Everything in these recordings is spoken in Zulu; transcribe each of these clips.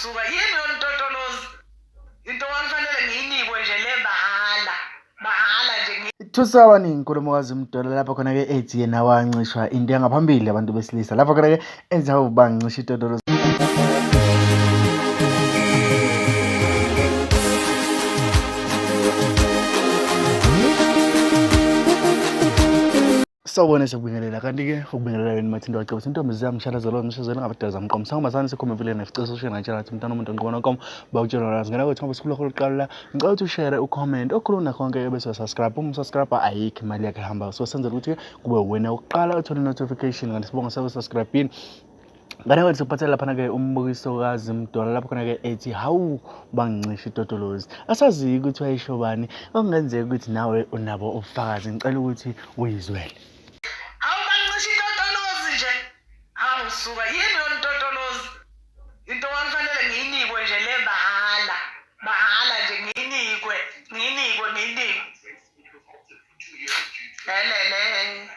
suka, yini yona intotolozi? Into kwakufanele ngiyinikwe nje le mahhala, mahhala nje. Ithusa abaningi inkulumo kaZimdollar lapho khona-ke ethi yena wancishwa into yangaphambili abantu besilisa lapho khona-ke ethi hawu bangincisha itotolo. Sawubona, siyakubingelela kanti-ke ukubingelela yini Mathinto wacebisa intombi ziyamshalazela mshazela ngabadala zamqoma sangoma sikhombe empilweni nefice usho ngatshela ngathi umntana umuntu onqobona nkomo bawutshela lwazi ngena kwethu ngoba sikhula khulu la ngicela ukuthi ushare ucomment okhuluma nakho konke bese usubscribe uma usubscribe ayikho imali yakhe ehamba so senzela ukuthi kube wena uqala uthole notification kanti sibonga sabe subscribe yini. Ngane kwethu sikuphathela laphana-ke umbukiso kaZimdollar lapho khona-ke ethi hawu bangincisha itotolozi. Asazi ukuthi wayesho bani, okungenzeka ukuthi nawe unabo ubufakazi, ngicela ukuthi uyizwele. Hawu bangincisha itotolozi nje. Hawu suka, yini yona itotolozi? Into kwakufanele ngiyinikwe nje le mahhala, mahhala nje ngiyinikwe, ngiyinikwe, ngiyinikwe. Lelele.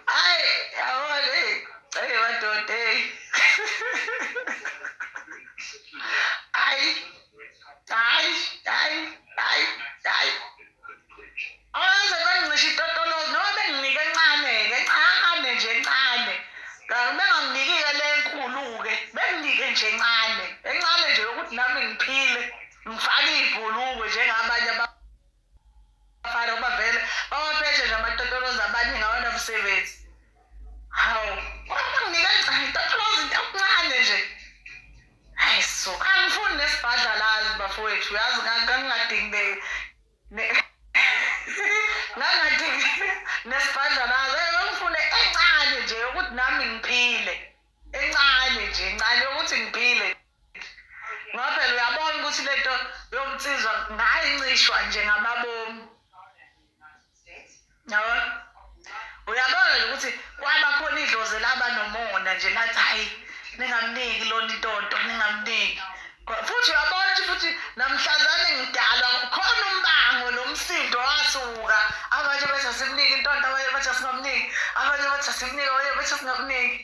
Hayi, yabona hey, hey madoda hey. Hayi, hayi, hayi, hayi, hayi. Abaze bangincisha itotolozi noma benginike encane-ke, encane nje encane. Benganginiki-ke le enkulu-ke, benginike nje encane, encane nje yokuthi nami ngiphile, ngifake iy'bhulukwe njengabanye abafana ngoba vele bawaphethe nje amatotolozi abaningi awanamsebenzi. Hawu, banginike itotolozi into encane nje. Hayi suka, angifuni nesibhadlalazi bafowethu, uyazi ngangingadingi ngangadingi nesibhadlalazi, ngangifune encane nje yokuthi nami ngiphile, encane nje, encane yokuthi ngiphile. Ngoba phela uyabona ukuthi lento yobunsizwa ngayincishwa nje ngamabomu. Yabona? Uyabona nje ukuthi kwaba khona idlozi elaba nomona nje lathi hayi ningamniki lona intonto ningamniki. Futhi uyabona ukuthi futhi namhlazane ngidalwa khona umbango nomsindo wasuka. Abanye bathi asimniki intonto, abanye bathi asingamniki, abanye bathi asimniki, abanye bathi asingamniki.